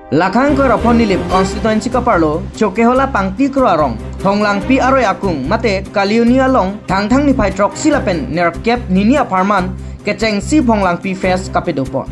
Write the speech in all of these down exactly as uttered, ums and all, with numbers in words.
Lakhang Koiraphon Nilip constituency kaparlo Chokihola Pangti Kro arong Phonglangpi aroi akung mate Kalioni along Thangthang niphai throksi lapen nerkep nini apharman kechengsi Phonglangpi Fest kapedopon.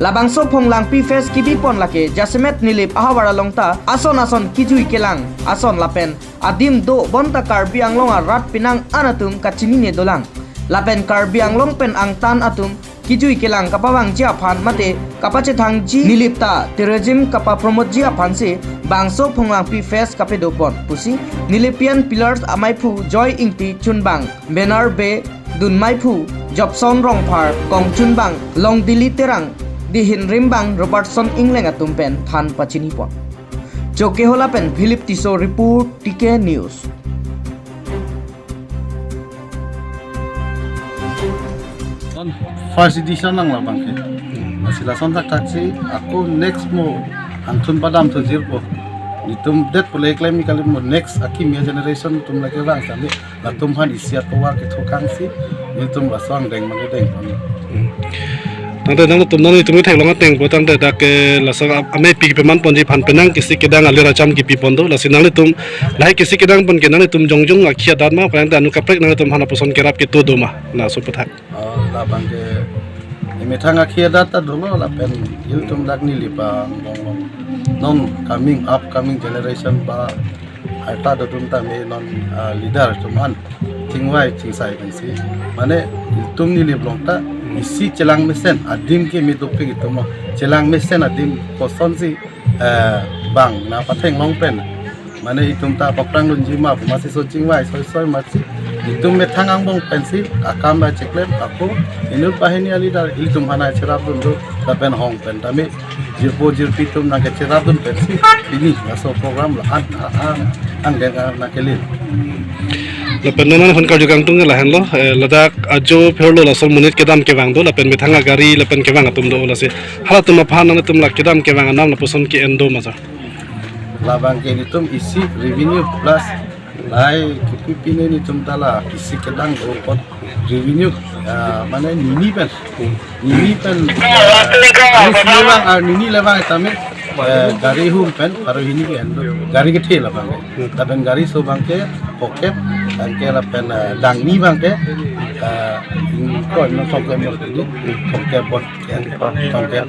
Labangso Phonglangpi Fest kibipon lake jasemet Nilip ahavar along ta ason ason kijui kelang ason lapen adim do bonta Karbi Anglong arat penang an atum kachinine dolang. Lapen Karbi Anglong pen angtan atum kijui kelang kapavangji aphan mate kapachethangji Nilip ta tourism kapapromoteji aphansi bangso Phonglangpi Fest kapedopon pusi Nilipian Pillars amaiphu Joy Ingti chunbang Benar Bey, dunmaiphu Jobson Rongphar, kongchunbang Longdili Terang, dihin rimbang Robertson Ingleng atum pen than pachinipon. Chokihola pen Philip Tisso report, T K News. First edition nang labang ke. Masih lason tak taksi, ako next mo angthun padam thujir po. Nitum det pule klem ni kali mo next akimi a-generation atum lake bang sami. Latum aphan isi atovar kethukangsi nitum laso angdeng mangdeng pon. Tangte nangtum nangtum theklong ateng po tangte dak ke laso am-, amei pi peman ponji aphan penang kisi kedang alir acham kipipon do, lasi nangtum lahai kisi kedang pon ke nangtum jongjong akhia dat ma, penang anu kaprek nangtum aphan apuson kerap ketu do ma, laso aputhak. Oh, labang ke emethang akhia dat ta dolo lapen ilitum dak Nilip angbong non coming, upcoming generation ba arta dodun tame non, ah, leader atum aphan chingvai chingsai pensi. Mane ilitum Nilip along ta isi chelang mesen adim kimi dopik itum lo. Chelang mesen adim kosonsi, eh, bang nangpatheng long pen. Mane itum ta paprang dunji ma, masi so chingvai soi soi masi. Itum methang angbong pensi akam ba cheklem ako inut banghini a-leader ilitum aphan cherapdun do lapen hong pen tame jirpo jirpi atum nangkecherapdun pensi pini laso program la-an, an, an, angdeng nangkele. Lapen non aphan karju kangtung ke lahenlo, eh, ladak ajo phirlo lason monit kedam kevang do, lapen methang agari lapen kevang atum do, lasi halatum aphan nangtum la kedam kevang anam lapuson ke-en do ma sir? Labang ke ilitum isi revenue plus lahai kipi pine nitum ta la kisi kedang do apot revenue, ah, mane nini pen, nini pen, ah, nini lebang, ah, nini lebang tame, eh, gari hum pen pharo hini ke-en do, gari kethe labang ke. Lapen gari so abang ke phokep, anke lapen, eh, dangni abang ke, eh, ingkoi no thomkep no tidi, thomkep bon, ke, thomkep.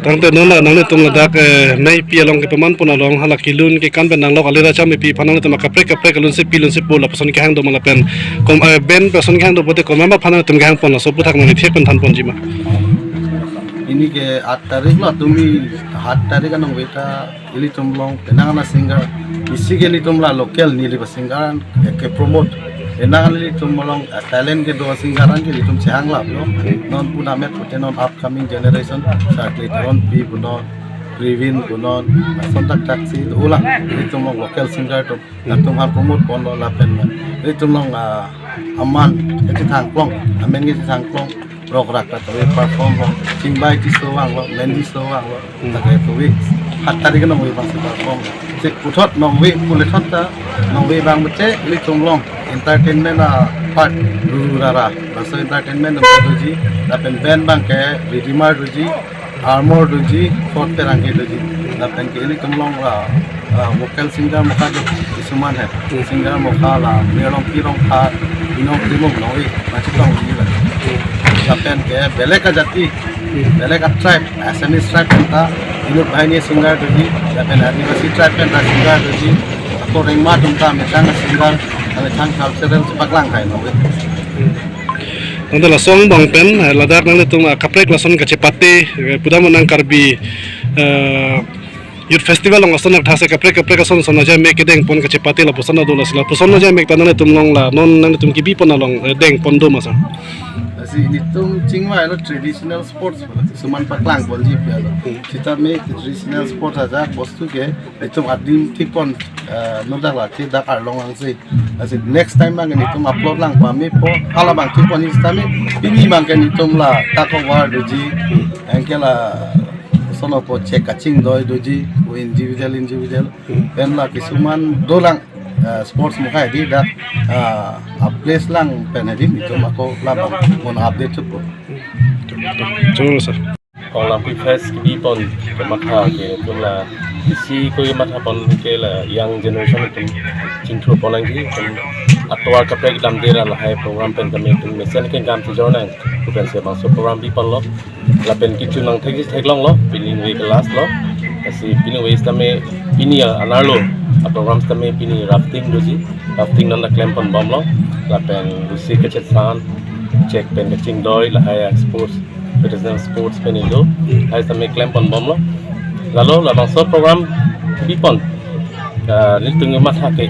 Tangte non la nanglitum ladak, eh, mei pi along kepaman pon along hala kelun kekan pen nanglok alir acham mei pi aphan nanglitum kaprek kaprek alun si pi alun si po lapuson kehang do ma lapen kom, eh, ben lapuson kehang do pote komat aphan nangtum kehang pon laso aputhak nangli thek pen than ponji ma? Pini ke aat tarik lo, tumi aat tarik anong veta ilitum along penang ana singer, isi ke ilitum la local Nilip a-singer an ke promote. Penang ilitum along, eh, talent kedo a-singer an ke ilitum chehang laplo. Non pu namet pute non upcoming generation, Sakli Teronpi punon, Previn punon, ason tak taksi dolang ilitum along local singer atum, latum aphan promote ponlo lapen ilitum along, ah, aman kachethangklong, amen kachethangklong, rok rak ta tove perform lo, Chingbai Tisso vanglo, Mandy Tisso vanglo, lake tove aat tarik anong ve abang si perform. Si puthot nong ve, pule thot ta nong ve abang mate ilitum along entertainment a-part ru rara, laso entertainment abang doji, lapen band abang ke Redeemer doji, Armor doji, Fort Terang ke doji, lapen ke ilitum along la, ah, vocal singer mokha do, kisuman he. Singer mokha la Mirongpi Rongphar, Binong Timung nong ve, masi tong ji la. Lapen ke belek ajati, belek a-tribe, Assamese tribe pen ta inut banghini singer doji, lapen Adivasi tribe pen ta singer doji, ako rengma atum ta methang singer, methang cultural chepaklang hai nong ve. Tangte laso angbong pen, eh, ladak nanglitum, ah, kaprek lason kachepate, eh, pudam nang Karbi, eh, Youth Festival along ason athak si kaprek kaprek ason ason ajai mek kedeng pon kachepate lapuson do, lasi lapuson ajai mek ta nanglitum along la non nanglitum kebi pon along, eh, deng pon do ma sir? Lasi ilitum chingvai lo traditional sports, lasi kisuman paklang ponji pi lo. Sitame traditional sports ajak bostu ke ilitum adim thik pon, eh, nodak la thik dak arlong angsi. Lasi next time abang ilitum upload lang pame po, hala abang thik pon sitame pini abang ke ilitum la tug of war doji, anke lason apo chek kachingdoi doji, individual individual. Pen la kisuman dolang, eh, sports mokha di dak, eh, a-place lang pen di ilitum ako labang mon update thupo. Choro sir. Konglampi Fest kebipon kematha ke itum la isi ko kematha pon ke la young generation atum chingthur pon nangji, itum atovar kaprek damde ra lahai program pen kami itum mesen kengkam chejor nang, lapen si bangso program biponlo. Lapen kechun nang thekji theklonglo, pini we ke last lo. Lasi pini we sitame pini anerlo a program sitame pini rafting doji, rafting non klem pon bomlo. Lapen lusi kachethan, chek pen kachingdoi, lahai sports, traditional sports pen indo, lahai sitame klem pon bomlo. Lalo labangso program bipon, ah, nelitum kematha ke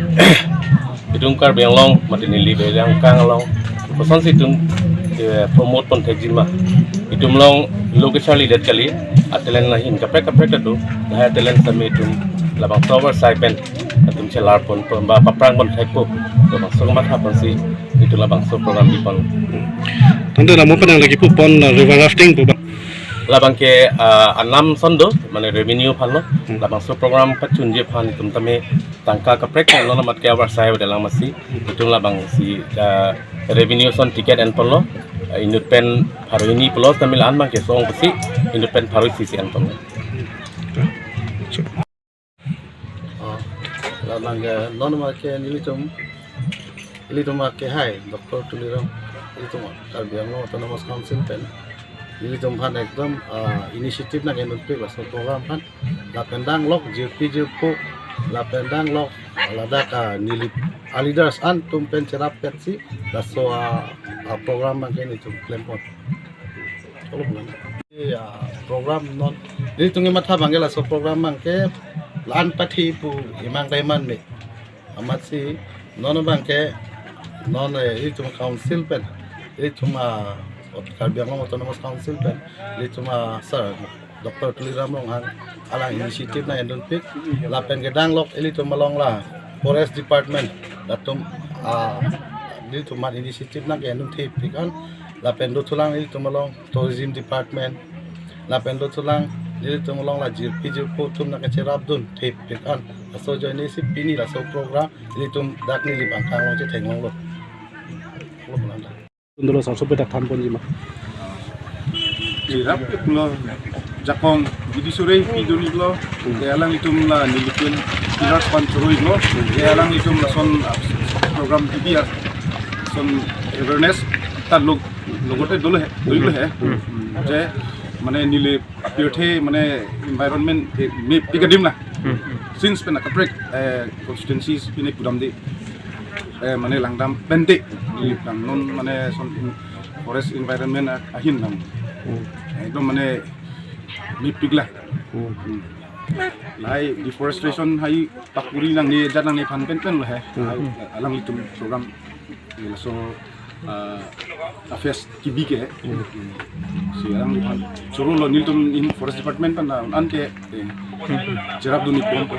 itum Karbi Anglong mate neli Karbi Anglong along kosonsi itum, eh, promote pon thekji ma. Itum along lo kacharlidet kali, a talent lahin kaprek kaprek ta do, lahai talent sitame itum labangso ovar sai pen itum chelar pon, pon ba paprang pon thekpo, labangso kematha ponsi itum labangso program bipon. Tangte namo pen nang lagi pu pon, uh, river rafting pu ba. Labang ke, ah, anam son do, mane revenue aphan lo. Hmm. Labangso program pachunji aphan itum tame tangka kaprek pen lo, lamat ke ovar sai avelang masi. Itum labangsi, ah, revenue son ticket en ponlo. Ah, inut pen pharo hini pulo, tame la-an abang ke song pusi inut pen pharo isi si en ponlo. Oh, labang ke non abang ke nelitum, ilitum ke hai, Doctor Tuliram, ilitum Karbi Anglong Autonomous Council pen, ilitum aphan ekdom, ah, initiative nang enut pe laso program aphan, lapen danglok jirpi jirpo, lapen danglok ladak, ah, Nilip a leaders an atum pen cherap petsi laso, ah, ah, program abang ke nelitum klem pon. Kalau bukan. Ya, program non. Nelitum kematha abang ke laso program abang ke la-an pathe pu imang daiman me. Amatsi non abang ke non, eh, itum council pen, itum, ah, Karbi Anglong Autonomous Council pen, itum, ah, sir Doctor Tuliram Ronghang alang initiative nang endun pik, lapen ke danglok ilitum along la Forest Department latum, ah, ilitum aphan initiative nang ke endun thepik an, lapen dothulang ilitum along Tourism Department, lapen dothulang ilitum along la jirpi jirpo atum nang kacherap dun thepik an. Laso ajoine si pini laso program ilitum dak Nilip angkang along chetheklonglo. Lo belanda. Tun dolo sarso pen dak than ponji ma. Cherap lo jakong bidi sore pidun lo. Hmm. Ke alanglitum la Nilip pen pillars aphan choroi lo. Ke alanglitum lason, ah, program bidi ason awareness ta lo, logote dolo he, dolo he. Hmm. Hmm. Je mane Nilip apirthe mane environment, eh, mepik adim la. Hmm. Since pen akaprek, eh, constituencies pine pudam de, eh, mane langdam pente, Nilip dam non mane son in, forest environment a-, ahin dam. Hmm. Ekdom mane mepik la. Hmm. Hmm. Lahai deforestation hai pakuri nangne, jat nangne aphan pen pen lo he. Hmm. Hai, alanglitum program, eh, laso, ah, a-fest kebi ke. Hmm. Si alangliphan choro lo, nelitum in Forest Department pen, ah, an ke, eh, cherap dun ik bompo.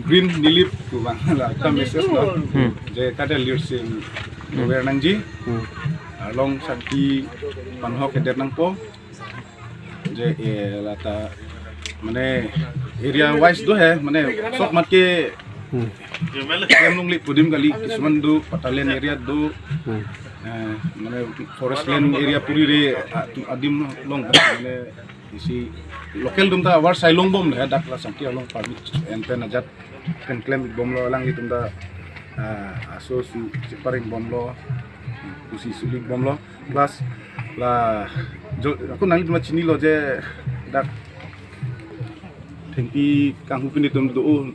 Green Nilip pu abang la ta message lo. Hmm. Je kada lir sing, hmm, aware nangji. Hmm. Along sangti panhok hedet nangpo. Je, eh, lata, mane, area wise do he, mane, sok mat ke, hmm, klem longle pu adim kali, kisuman do, pataland area do, hmm, eh, mane, forest land area puri re, a-, adim long, mane, isi local atum ta ovar sai long bom le, dak la sangti along permit en pen ajat pen klem bomlo, alanglitum ta, ah, aso si, si pareng bomlo, pusi sulik bomlo. Plus la jo, ako nanglitum chinilo je dak thengpi kanghu pini atum do,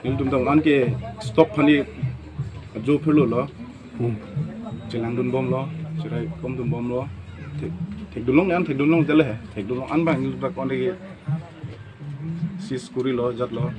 nelitum ta an ke stop hani jo phirlo lo. Hmm. Chelang dun bomlo, cherai kom dun bomlo. Thek, thekdun long an, thekdun long jale he. Thekdun long an abang nelitum ta kon de sis kuri lo, jat lo.